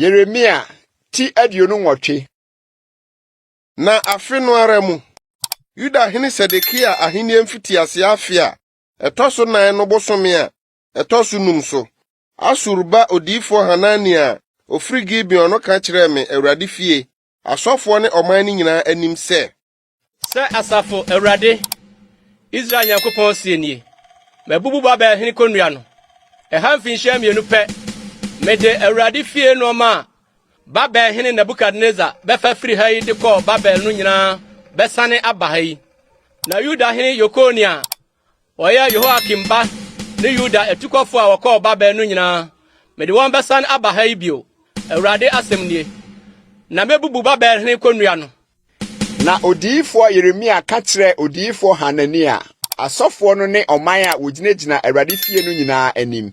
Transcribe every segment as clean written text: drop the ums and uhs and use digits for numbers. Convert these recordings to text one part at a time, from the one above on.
Yeremia ti 28. Na afe no ara mu, Yuda hene Sedekia ahenni mfitiase afe a ɛtɔ so nan no bosome a ɛtɔ so num so, Asur ba odiyifo Hanania a ofiri Gibeon no ka kyerɛɛ me Awurade fie, asɔfoɔ ne ɔman no nyinaa anim sɛ. Sɛ Asafo Awurade, Israel Nyankopɔn seɛ nie, Mabubu Babel hene konnua no. Ɛha mfinhyia mmienu pɛ, mede Awurade fie nneɛma a Babel hene Nebukadnesar bɛfa firi ha yi de kɔɔ Babel no nyinaa bɛsane aba ha yi. Na Yuda hene Yekonia a ɔyɛ Yehoiakim ba ne Yuda atukɔfo a wɔkɔɔ Babel no nyinaa, mede wɔn bɛsan aba ha yi bio, Awurade asɛm nie. Na mebubu Babel hene konnua no. Na odiyifoɔ Yeremia ka kyerɛɛ odiyifoɔ Hanania, asɔfoɔ no ne ɔman a wɔgyinagyina Awurade fie no nyinaa anim.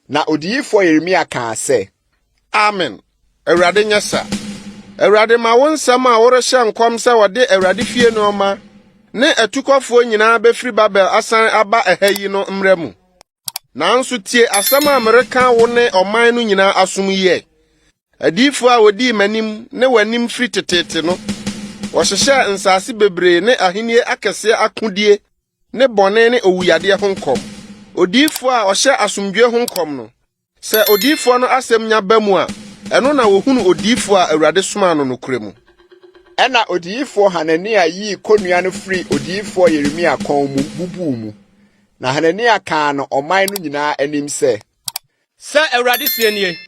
Na odiyifoɔ Yeremia kaa sɛ. Amen! Awurade nyɛ sa. Awurade ma wo nsɛm a worehyɛ nkɔm sɛ wɔde Awurade fie nneɛma ne atukɔfoɔ nyinaa bɛfiri Babel asan aba ɛha yi no mmra mu. Nanso tie asɛm a mereka wo ne ɔman no nyinaa asom yi ɛ. Adiyifoɔ a wɔdii m'anim ne w'anim firi teteete no, wɔhyehyɛɛ nsase bebree ne ahennie akɛseɛ akodie ne bɔne ne owuyadeɛ ho nkɔm. Odiyifoɔ a ɔhyɛ asomdwoeɛ ho nkɔm no, Sɛ odiyifoɔ no asɛm nya ba mu a, ɛno na wɔhunu odiyifoɔ a Awurade somaa no nokorɛ mu. Ɛnna odiyifoɔ Hanania yii kɔnnua no firii odiyifoɔ Yeremia kɔn mu bubuu mu. Na Hanania kaa no ɔman no nyinaa anim sɛ. Sɛ Awurade seɛ nie,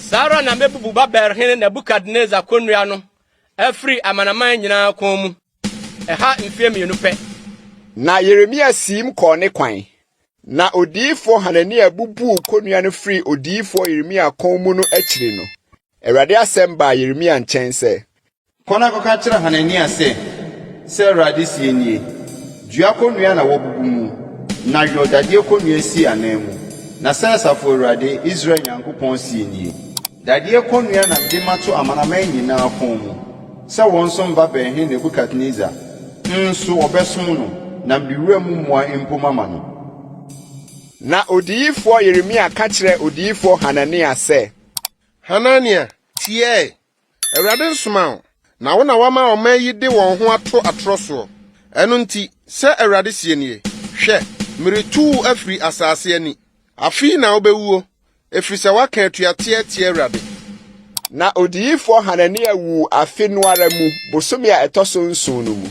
Saa ara na mɛbubu Babel hene Nebukadnesar kɔnnua no afiri amanaman nyinaa kɔn mu, ɛha mfeɛ mmienu pɛ. Na Yeremia siim kɔɔ ne kwan. Na odiyifoɔ Hanania bubuu kɔnnua no firii odiyifoɔ Yeremia kɔn mu no akyiri no, Awurade asɛm baa Yeremia nkyɛn sɛ. Kɔ na kɔka kyerɛ Hanania sɛ, 'Sɛ Awurade seɛ nie, Dua kɔnnua na woabubu mu, na yɔ dadeɛ kɔnnua si ananmu. Na sɛ Asafo Awurade, Israel Nyankopɔn seɛ nie, Dadeɛ kɔnnua na mede mato amanaman nyinaa kɔn mu, sɛ wɔnsom Babel hene Nebukadnesar, nso wɔbɛsom no, na mede wuram mmoa mpo mama no. Na odiyifoɔ Yeremia ka kyerɛɛ odiyifoɔ Hanania sɛ. Hanania, tie ɛ! Awurade nsomaa wo, na wo na woama ɔman yi de wɔn ho ato atorɔ soɔ. Ɛno nti, sɛ Awurade seɛ nie, Hwɛ, meretu wo afiri asase ani. Afei na wobɛwuo, ɛfiri sɛ woaka atuateɛ atia Awurade. Na odiyifoɔ Hanania wuu afe no ara mu bosome a ɛtɔ so nson no mu.